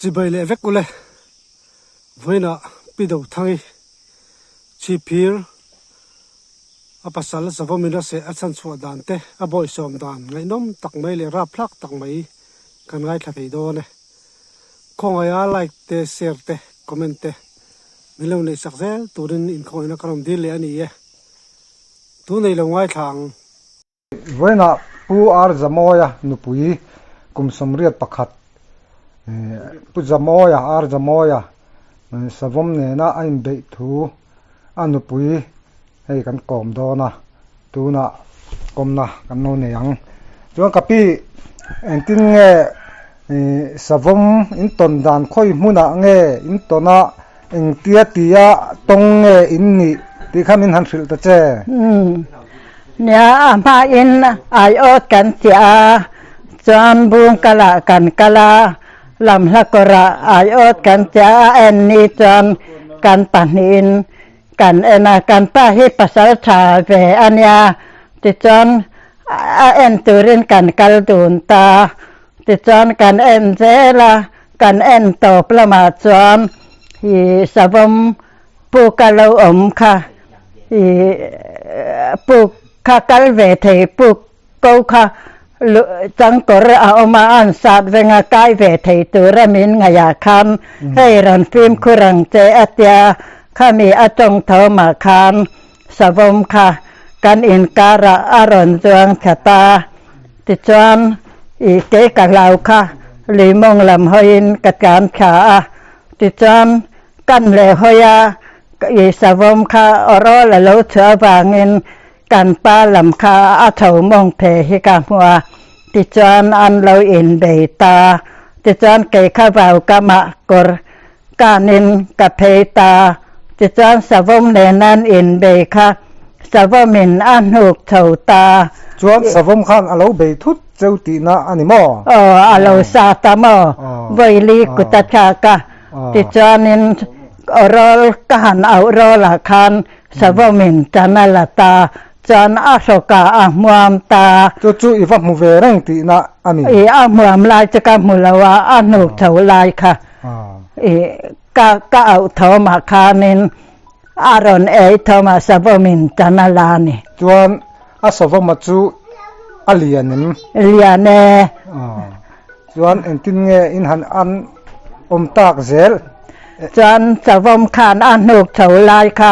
Chibai leh vek ule vawiinah Pi Dothangi Chhiphir a pasal Zavawmin a seh a chhanchhuah dan te a bawihsawm dan ngaihnawm tak mai leh rapthlak tak mai kan ngaithla thei dawn e. Khawngaia like te share te comment te min lo neihsak zel turin inkhawngaihna ka rawn dil leh a ni e. Tunei lo ngaithla ang. Vawiinah Pu R Zamawia nupui kum 81 Pu Zamawia, R Zamawia, savawm nena a inbeih thu a nupui hei kan kawm dawn a, tunah kawmna kan lo nei ang. Chuan ka pi engtin nge savawm in tawn dan khawi hmunah nge in tawn a, Engtia tia tawng nge in nih tih kha min han hrilh ta che. Nia, a hmain aiawt kan chiah a, chuan bung kalah kan kal a, lamhla kawrah aiawt kan chiah a, a en ni chuan kan pahnihin kan en a, kan pa hi pasal tha ve a nia, tichuan a en turin kan kal dun ta, tichuan kan en zel a. Kan en tawp lamah chuan i savawm puk a lo awm kha i puk kha kal ve thei puk ko kha changkawr a awm a an sat veng a kai ve thei tur a min ngaihah khan hei rawn fimkhur ang che a tia khami a tawng thawmah khan savawm kha kan inkarah a rawn zuang thla ta. Tichuan, i kei ka hlau kha lui mawng lam hawiin ka tlan thla a. Tichuan, kan leh hawi a, i savawm kha awrawl a lo chhuah avangin kan pa lam kha a tho mawng phe hi ka hmu a. Tichuan, an lo inbei ta. Tichuan, kei kha vau ka mah kawr Kanin ka phei ta. Tichuan savawm nen an inbei kha savawmin a hnuk chho ta. Chuan savawm khan a lo bei thut cheu tihna a ni maw? Aw, a lo sa ta maw? Vawili kut a thlak a. Tichuanin awrawl ka han auh rawlah khan savawmin tan a la ta. Chuan a hrawkah a hmuam ta. Chu chu i va hmu ve reng tihna a ni. I a hmuam lai chu ka hmu lo a, a hnuk chho lai kha. I ka ka auh thawmah khanin a rawn ei thawmah savawmin tan a la a ni. Chuan a savawma chu a lian em? Lian e. Chuan engtin nge in han an awm tak zel? Chuan savawm khan a hnuk chho lai kha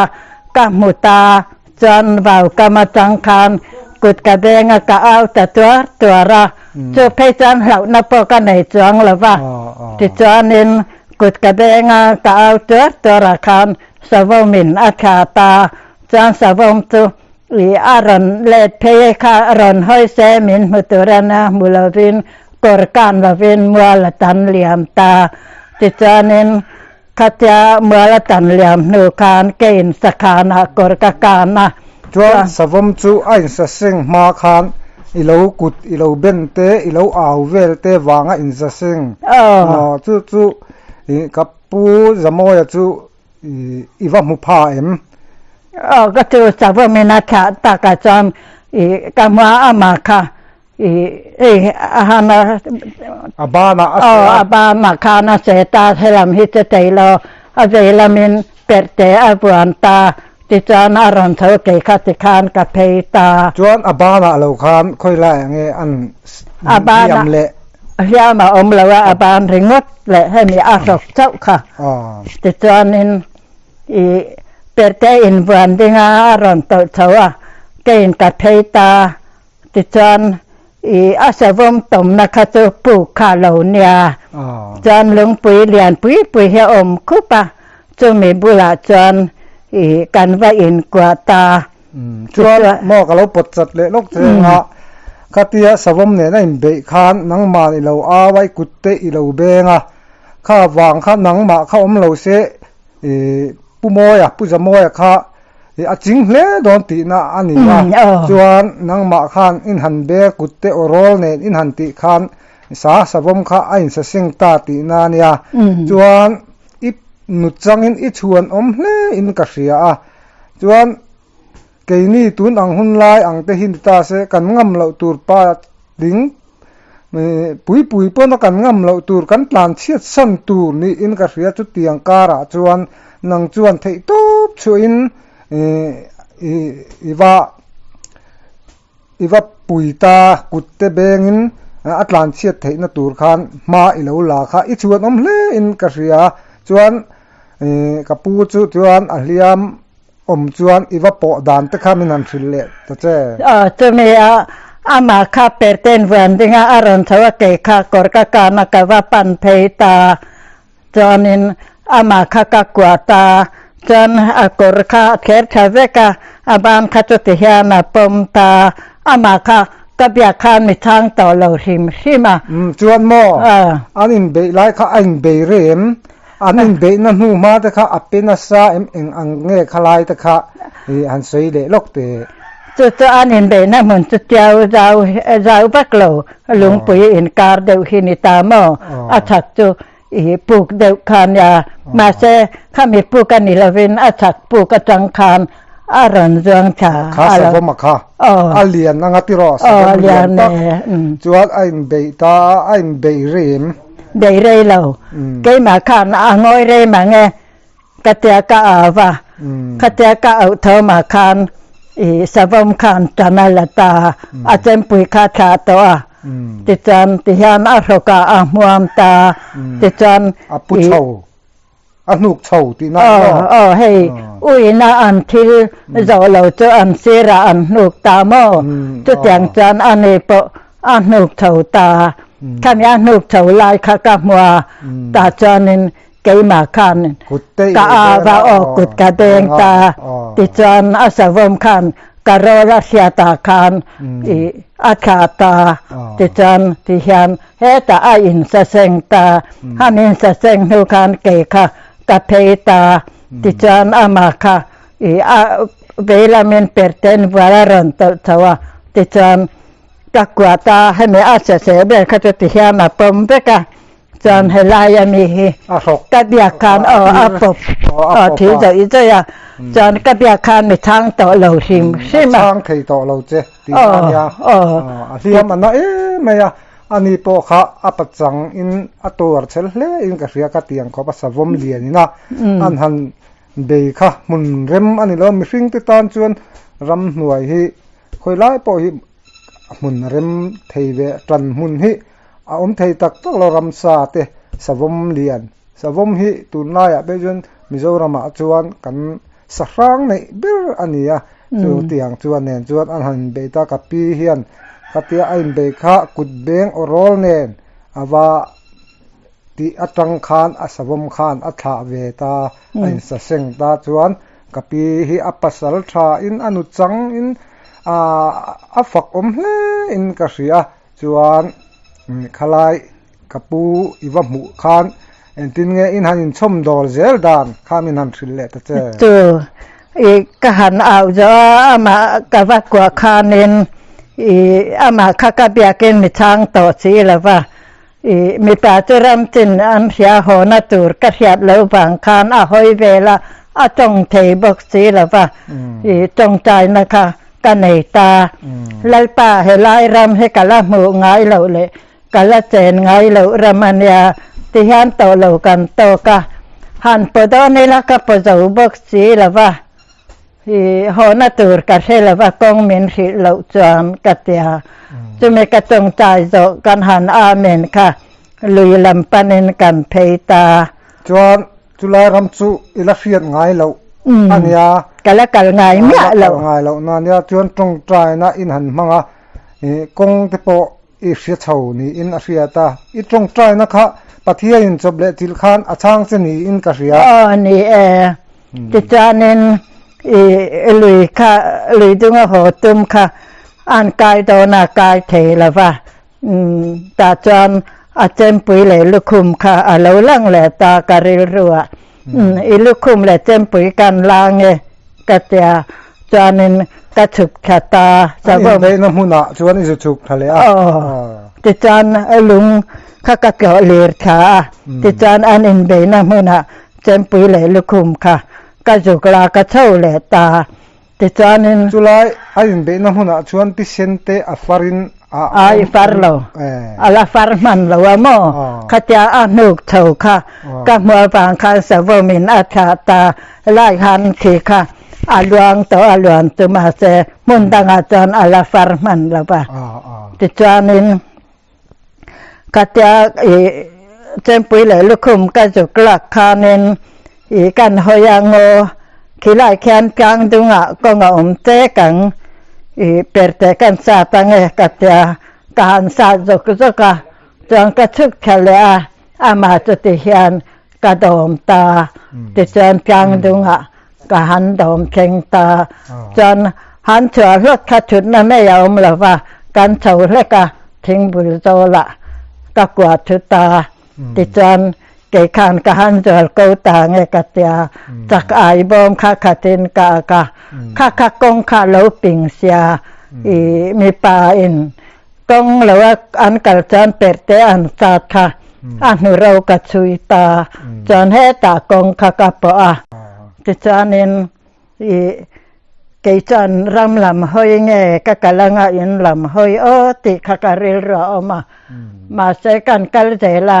ka hmu ta. Chuan vau kam atang khan kut ka beng a ka au ta tuar tuar a, chu phei chuan hlauhna pawh ka nei chuang lo va. Tichuanin kut ka beng a ka au tuar tuar ah khan savawmin a thla ta, chuan savawm chu i a rawn let phei kha rawn hawi se min hmu tur a nia hmu lovin kawr kan lovin mual a tan liam ta. Tichuanin Khatia mual a tan liam hnu khan ke in sakhanah kawr ka kan a. Chuan savawm chu a insaseng hma khan i lo kut i lo ben te i lo au vel te vanga insaseng maw chu chu ka pu Zamawia chu i va hmu pha em? Aw ka chu savawm in a thlah takah chuan i ka hma amah kha I hei a han a A banah a seh a. A banah khan a seh ta helam hi che thei lo a vei lamin perh te a vuan ta tichuan a rawn chho kei kha tikhan ka phei ta. Chuan a banah lo khan khawi laiah nge an hliam leh? Hliam a awm lo a, a ban ringawt leh hemi a hlawk chauh kha. Tichuanin i perh te invuan dinga a rawn tawlh chho a, keiin ka phei ta. Tichuan i a savawm tawmna kha chu puk kha lo nia. Chuan lungpui lian pui pui hi a awm khup a, chumi bulah chuan i kan va inkuah ta. Chuan maw ka lo pawt chat leh lawk che anga khatia savawm nen a inbeih khan nangman i lo au a, i kut te i lo beng a, kha vang kha nangmah kha awm lo se i Pu Mawia, Pu Zamawia kha a ching hle dawn tihna a ni a, chuan nangmah khan in han bel kut te aw rawl nen in han tih khan sa savawm kha a insa seng ta tihna a nia, chuan i nut changin i chhuan awm hle in ka hria a, chuan keini tun ang hun lai ang te hi ni ta se kan ngam loh tur pa ding. Pui pui pawn a kan ngam loh tur, kan tlan chhiat san tur niin ka hria chutiang karah chuan nang chuan theih tawp chhuahin i va i va pui ta kut te bengin a tlan chhiat theihna tur khan hma i lo la kha i chhuan awm hle in ka hria chuan ka pu chu chuan a hliam awm chuan i va pawh dan te kha min han hrilh leh ta che. Aw chumi a amah kha perten vuan dinga a rawn chho a kei kha kawr ka kan a ka va pan phei ta chuanin amah kha ka kuah ta chuan a kawr kha a thler tha vek a a ban kha chuti hian a pawm ta amah kha ka biak khan mi chhang tawh lo hrim hrim a. Umm chuan maw an inbeih lai kha a inbei rem An inbeihna hnu hma te kha a pe nasa em eng ang nge khalai te kha i han sawi leh lawk teh. Chu chu an inbeihna hmun chu tiau zau zau vak lo lungpui inkar deuh hi ni ta maw? A chhak chu i puk deuh kha nia. Mahse khami puk a ni lovin a chhak puk atang khan a rawn zuang tha Kha savawm a kha a lian anga tiraw savawm lian tak chuan a inbeih ta a inbeih rem. Bei rei lo. Keimah khan a ngawi rei mang e, ka tia ka au va. Khatia ka auh thawmah khan i savawm khan tan a la ta a, a chempui kha thlah tawh a. Tichuan tihian a hrawkah a hmuam ta a, tichuan A pu chho, a hnuk chho tihna a ni maw? Aw, hei uina an thil zawh lo chu an sirah an hnuk ta maw? Chutiang chuan ani pawh A hnuk chho ta, khami a hnuk chho lai kha ka hmu a, tah chuanin keimah khan ka au va, aw kut ka deng ta, tichuan a savawm khan ka rawl a hriat ah khan i a thlah ta, tichuan tihian hetah a insaseng ta, han insaseng hnu khan kei kha ka phei ta, tichuan amah kha i a veilamin perhten vual a rawn tawlh chho a, tichuan Ka kuah ta, hemi a che che ber kha chu ti hian a pawm vek a, chuan helai a mi hi ka biak khan aw a pawp aw thil zawih zawih a, chuan ka biak khan mi chhang tawh lo hrim hrim a. A chhang thei tawh lo che tih a nia, a hliam a na em mai a, ani pawh kha a pachang in a tuar chhel hle in ka hria ka tiang khawp a savawm lian in a an han bei kha hmun rem a ni lo, mihring te tan chuan ramhnuai hi Khawi lai pawh hi hmun rem thei ve tan hmun hi a awm thei tak tak lo ramsa te savawm lian savawm hi tunlaiah pawh chuan Mizoramah chuan kan sahrang neih ber a ni a chu tiang chuan nen chuan an han inbeih ta ka pi hian khatia a inbeih kha kut beng aw rawl nen a va tih atang khan a savawm khan a thlah ve ta a insaseng ta chuan Ka pi hi a pasal tha in a nu chang in a fak awm hle in ka hria chuan khalai ka pu i va hmuh khan engtin nge in han inchhawm dawl zel dan kha min han hrilh leh ta che. Chu i ka han au zawh a amah ka va kuah khanin i amah kha ka biakin mi chhang tawh si lo va I mipa chu ramchin an hria hawna tur ka hriat loh vang khan a hawi vel a, a tawng thei bawk si lo va, i tawngtaina kha ka nei ta. Lalpa, helai ram hi ka la hmuh ngai loh leh ka la chen ngai loh ram a nia, tihian tawh lo kan tawk a, han paw dawn ila ka paw zo bawk si lo va. I hawhna tur ka hre lo va, kawng min hrilh loh chuan ka ti a. Chumi ka tawngtai zawh kan han Amen kha lui lam panin kan phei ta. Chuan chulai ram chu i la hriat ngai loh a nia. Ka la kal ngai miah loh. Kal ngai loh na nia. Chuan tawngtaina in han hmang a, kawng te pawh i hria chho niin a hriat a. I tawngtaina kha Pathianin chawp leh chilh khan a chhang che niin ka hria. Aw ni e. Tichuanin i lui kha lui dunga haw tum kha an kai dawn a kai thei lo va. Tah chuan a chempui leh lukhum kha a lo lang leh ta ka rilru ah. I lukhum leh chempui kan la nge ka tia chuanin ka chhuk thla ta An inbeihna hmunah chuan i zu chhuk thla leh a. Aw tichuan lung kha ka tlawh lir thla a tichuan an inbeihna hmunah chempui leh lukhum kha ka zuk la ka chho leh ta tichuanin Chulai a inbeihna hmunah chuan thisen te a farin A i far lo. A la far hman lo a maw? Khatia a hnuk chho kha ka hmuh avang khan savawm in a thlah ta lai khan khi kha a luang tawh a luan chu mahse hmun dangah chuan a la far hman lo va. Tichuanin khatia i chempui leh lukhum ka zuk lak khanin i kan hawi a ngaw khilai khian tlang dungah kawng a awm chek ang i perte kan sat ange ka tia ka han sat zawk zawk a chuan ka chhuk thla leh a amah chu ti hian ka dawm ta tichuan tlang dungah ka han dawm thleng ta chuan han chhuah hlawt kha thutna mai a awm lo va kan chho hlek a thingbul zawlah ka kuah thu ta tichuan kei khan ka han zual ko ta nge ka tia chak ai bawm kha khatin ka ak a kha kha kawng kha lo ping sia i mipa in kawng lo a an kal chuan perh te an sat kha a hnu ro ka chhui ta chuan hetah kawng kha ka pawh a tichuanin i kei chuan ram lam hawi nge ka kal anga in lam hawi aw tih kha ka rilru a awm a mahse kan kal zel a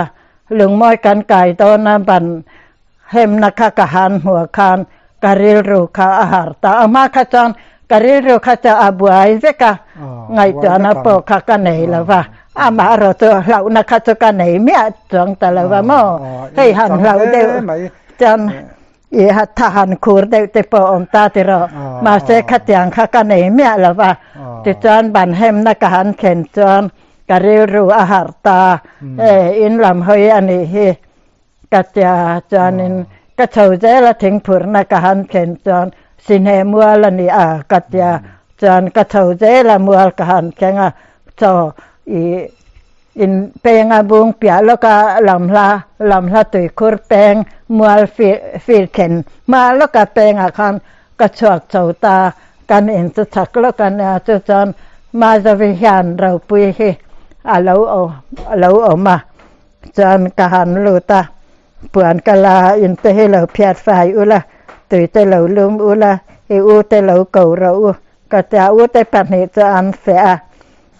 Lungmawi kan kai dawn a ban hemna kha ka han hmuh khan ka rilru kha a har ta. A hma kha chuan ka rilru kha chu a buai vek a, ngaihtuahna pawh kha ka nei lo va. Amah erawh chu hlauhna kha chu ka nei miah chuang ta lo va maw. Hei han hlauh deuh chuan I tha han khur deuh te pawh awm ta tiraw. Mahse khatiang kha ka nei miah lo va. Tichuan ban hemna ka han thlen chuan ka rilru a harh ta. E, in lam hawi a nih hi ka tia. Chuanin ka chho zel a thingphurhna ka han thlen chuan Sinhe mual a ni a ka tia. Chuan ka chho zel a mual ka han thleng a, chaw i In peng a bung piah lawka lamhla lamhla tuikhur peng mual fir thlen hma lawka pengah khan ka chhuak chho ta, kan in chu chak lawk a nia chu chuan Mazavi hian ropui hi a lo a lo awm a, chuan ka han lut a, puan ka la a in te hi lo phiat fai ula, tui te lo lum ula, i u te lo ko rawh u Ka tia ute pahnih chu an feh a,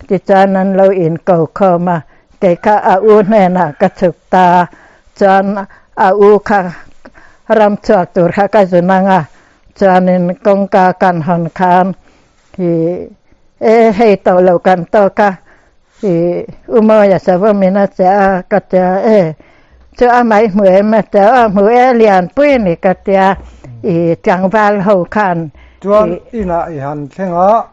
tichuan an lo inko khawm a, kei kha a u hnenah ka chhuk ta a, chuan a u kha ram chhuak tur kha ka zun ang a, chuanin kawngka kan hawn khan i e hei tawh lo kan tawk a, i u Mawia savawmin a che a, ka tia e chu a mai hmu em a tia a hmu e Lianpui a ni ka tia i tlangval ho khan Chuan inah i han thleng a,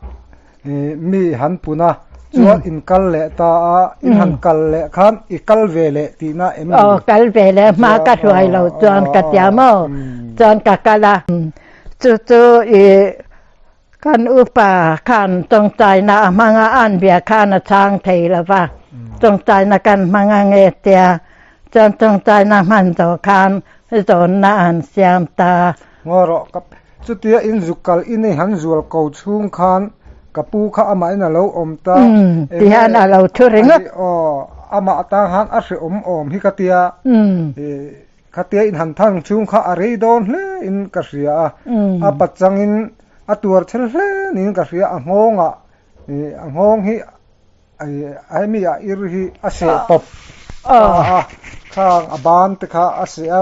mi i han pun a, chuan in kal leh ta a, in han kal leh khan i kal ve leh tihna em ni? Aw kal ve leh hma ka hruai lo chuan ka tia maw? Chuan ka kal a, chu chu i Kan upa khan tawngtaina a hmang a, an bia khan a chhang thei lo va, tawngtaina kan hmang a nge tia chuan tawngtaina hman zawh khan zawnna an siam ta. Ngaw rawh ka chutia in zuk kal i nei han zual ko chhung khan ka pu kha amahin a lo awm ta. Umm tihian a lo thu ringawt. Aw amah atang khan a hrehawm awm hi ka tia. Khatia in han thang chhung kha a rei dawn hle in ka hria a, a pachangin a tuar chhel hle niin ka hria, a nghawngah a nghawng hi hemi a ir hi a seh pawp ta a, khang a ban te kha a seh a,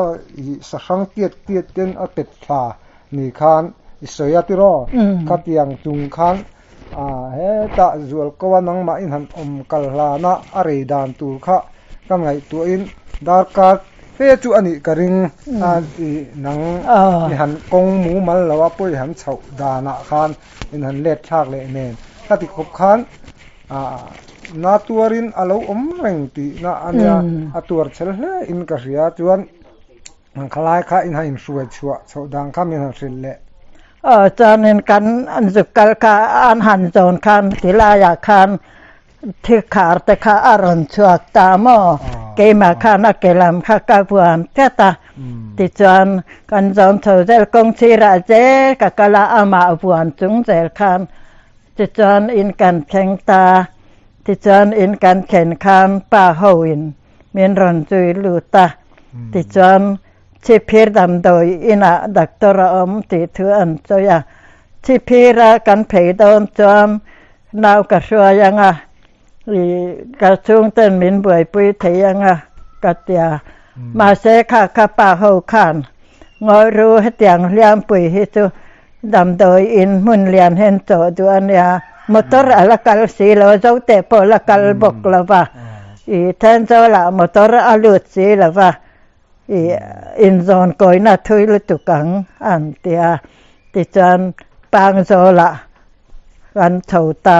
sahrang tiat tiat ten a pet thla ni khan i sawi a tiraw, khatiang chung khan hetah zualko a nangmah in han awm kal hlana a rei dan tur kha ka ngaihtuahin darkar fe chu a nih ka ring a i nang i han kawng mumal lo a pawh i han chhoh danah khan in han let thlak leh nen ka ti khawp khan na tuarin a lo awm reng tihna a nia a tuar chhel hle in ka hria chuan Khalai kha in han inhruai chhuah chhoh dan kha min han hrilh leh. Aw chuanin kan zuk kal kha an han zawn khan tilaiah khan thikhar te kha a rawn chhuak ta maw? Keimah khan a ke lam kha ka vuan tlat a, tichuan kan zawn chho zel kawng chhirah zel ka kal a, amah vuan chung zel khan tichuan in kan thleng ta, tichuan in kan thlen khan pa ho in min rawn zui lut a, tichuan Chhiphir damdawi inah doctor a awm tih thu an sawi a, Chhiphira kan phei dawn chuan nau ka hruai ang a, I ka chhungten min buaipui thei anga ka tia. Mahse kha ka pa ho khan ngawi ru hetiang hliampui hi chu damdawi in hmun lian hian chawh duh a nia. Motor a la kal si lo, zote pawh la kal bawk lo va. I Thenzawl-ah motor a lut si lo va, i inzawn kawina thui lutuk ang an tia. Tichuan Pangzawlah kan chho ta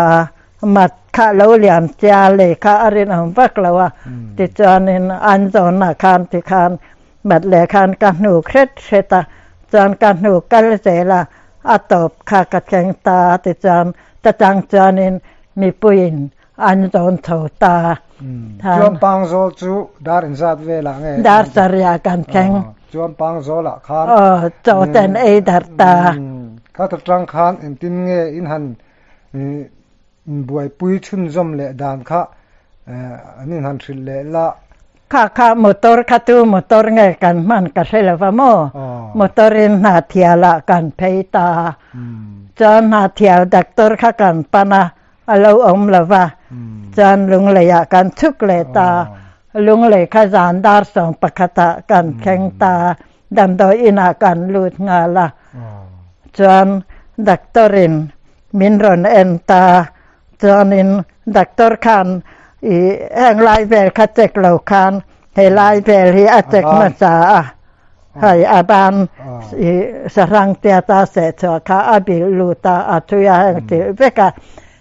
a, mat kha lo lian sia lei kha a rinawm vak lo a, tichuanin an zawnah khan tikhan mat leh khan ka hnuk hret hret a, chuan ka hnuk kal zel a, a tawp kha ka thleng ta a, tichuan ta chang chuanin mipuiin an zawn chho ta a. Chuan Pangzawl chu dar inzat velah nge? Dar sarih kan thleng. Chuan Pangzawlah khan. Aw, chaw te an ei darh ta. Kha ta tang khan engtin nge in han buaipui chhunzawm leh dan kha an in han hrilh leh la. Kha kha motor kha tu motor nge kan hman ka hre lo va maw? Motor in hna thialah kan phei ta. Chuan hna thial doctor kha kan pan a. A lo awm lo va, chuan Lungleiah kan chhuk leh ta. Lunglei kha zan dar 11ah kan thleng ta. Damdawi inah kan lut nghal a. Chuan doctor-in min rawn en ta. Chuanin doctor khan i heng lai vel kha check lo khan helai vel hi a check hmasa a. Hei a ban i sahrang tiata seh chhuah kha a bilh lut a, a thui a heng tirh vek a.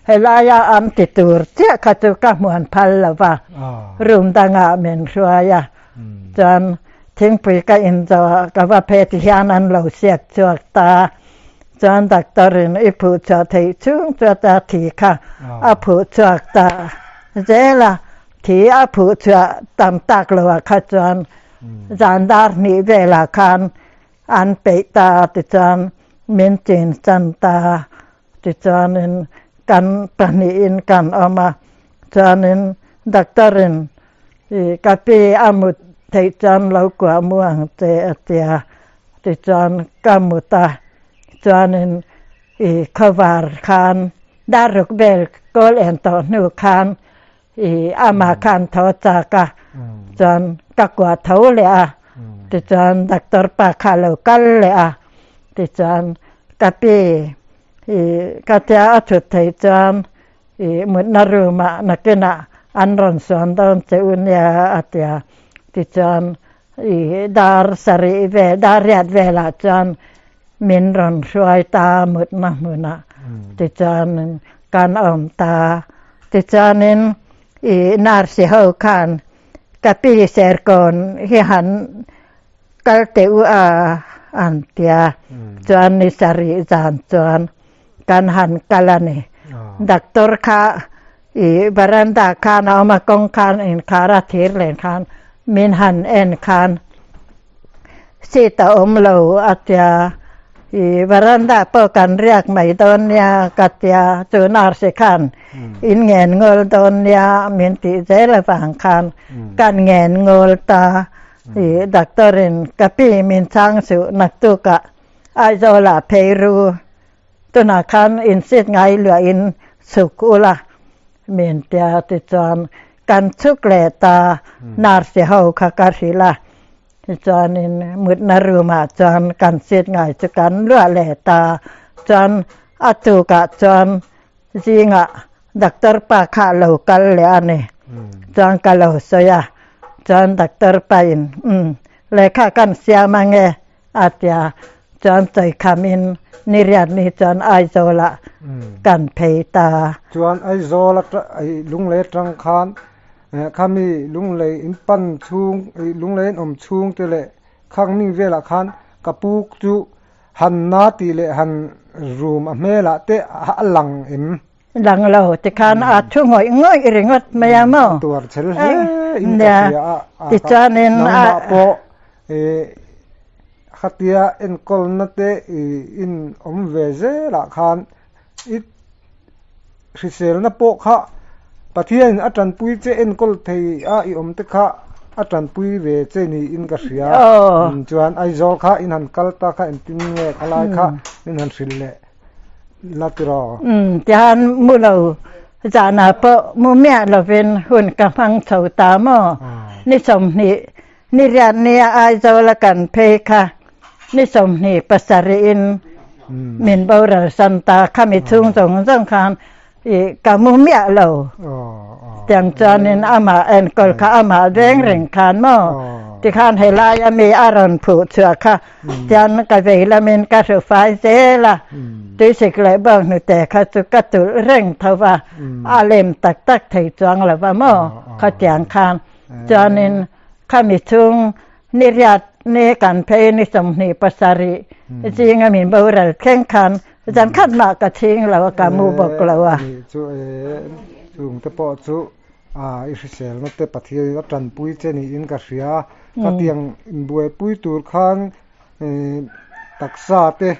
Helaia an ti tur chiah kha chu ka hmuan phal lo va, room dangah min hruai a. Chuan thingpui ka in zawh ka va phe ti hian an lo siak chhuak ta. Chuan doctor in i phuh chhuah theih chhung chu a thi kha a phuh chhuak ta zel a, thi a phuh chhuah tam tak lo ah kha chuan Zan dar hnih velah khan an peih ta a tichuan min chin chan ta a, tichuanin kan pahnihin kan awm a, chuanin doctor in ih ka pi a mut theih chuan lo kuah mu ang che a tia, tichuan ka mut a, chuanin ih khawvar khan dar ruk vel kawl en tawh hnu khan I amah khan tho chak a, chuan ka kuah tho leh a, tichuan doctor pa kha a lo kal leh a, tichuan ka pi i ka tia a thut theih chuan i mutna room ah nakinah an rawn suan dawn che u nia a ti a, tichuan i dar sarih vel dar riat velah chuan min rawn hruai ta mutna hmunah tichuan kan awm ta. Tichuanin i nurse ho khan ka pi Serkawn hi han kal teh u a an tia chuan ni sarih zan chuan kan han kal a ni. Doctor kha i veranda khan a awm a kawng khan inkhar a thir len khan min han en khan Seat a awm lo a tia, i veranda pawh kan riak mai dawn nia ka tia, chu nurse khan in ngen ngawl dawn nia min tih zel avang khan kan ngen ngawl ta, i doctor in ka pi min chhang suh naktukah Aizawlah phei ru Tunah khan insit ngai luahin chhuk ula min tia tichuan kan chhuk leh ta nurse ho kha ka hrilh a, tichuanin mutna room ah chuan kan sit ngai chu kan luah leh ta, chuan a tukah chuan zingah doctor pa kha a lo kal leh a ni, chuan ka lo sawi a, chuan doctor pa in umm lehkha kan siam ange A tia chuan chawikhamin niriat ni chuan Aizawlah kan phei ta. Chuan Aizawl Lunglei atang khan khami Lunglei in pan chhung Lunglei in awm chhung te leh khang mi velah khan ka pu chu han na tih leh han rum a hmelah te a lang em? Lang lo tikhan a thu ngawih ngawih ringawt mai a maw? Tuar chel hle in ka hria a. Tichuanin a. Nangmah pawh khatia enkawlna te in awm ve zelah khan i hriselna pawh kha Pathianin a tanpui che enkawl thei a i awm te kha a tanpui ve che niin ka hria. Chuan Aizawl kha in han kal ta kha engtin nge khalai kha in han hrilh leh la tiraw? Tihan mu lo. Zanah pawh mu miah lovin hun ka hmang chho ta maw? Ni 20 ni riat nia Aizawla kan phei kha ni 27 in min boral san ta kha mi chhung zawng zawng khan i ka mu miah lo. Tiang chuanin amah enkawl kha amah veng reng khan maw? Tikhan helai a mi a rawn phuh chhuah kha Chuan ka vei lamin ka hru fai zel a, tuisik leh bawng hnute kha chu ka tulh reng tho va, a lem tak tak thei chuang lo va maw khatiang khan. Chuanin khami chhung ni riat ni kan phei ni 27 zinga min boral thleng khan zan khat mah ka chhing lo a, ka mu bawk lo a. Nih chu e, chungte pawh chu i hriselna te Pathianin a tanpui che niin ka hria. Khatiang inbuaipui tur khan taksa te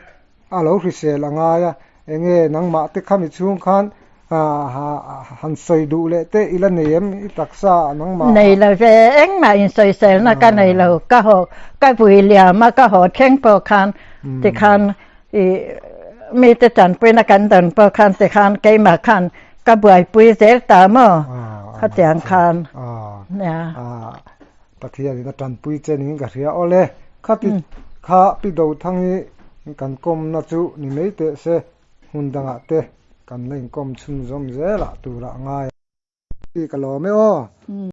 a lo hrisel a ngai a, enge nangmah te khami chhung khan han sawi duh leh te i la nei em i taksa nangmah. Nei lo ve, engmah insawiselna ka nei lo, ka haw ka vui liam a ka haw thleng pawh khan tikhan I mite tanpuina kan dawn pawh khan tikhan keimah khan ka buaipui zel ta maw khatiang khan nia. Pathianin a tanpui che niin ka hria awle. Khati kha Pi Dothangi kan kawmna chu ni mai teh se hmun dangah te kan la inkawm chhunzawm zelah turah a ngai a. Ka lawm e aw.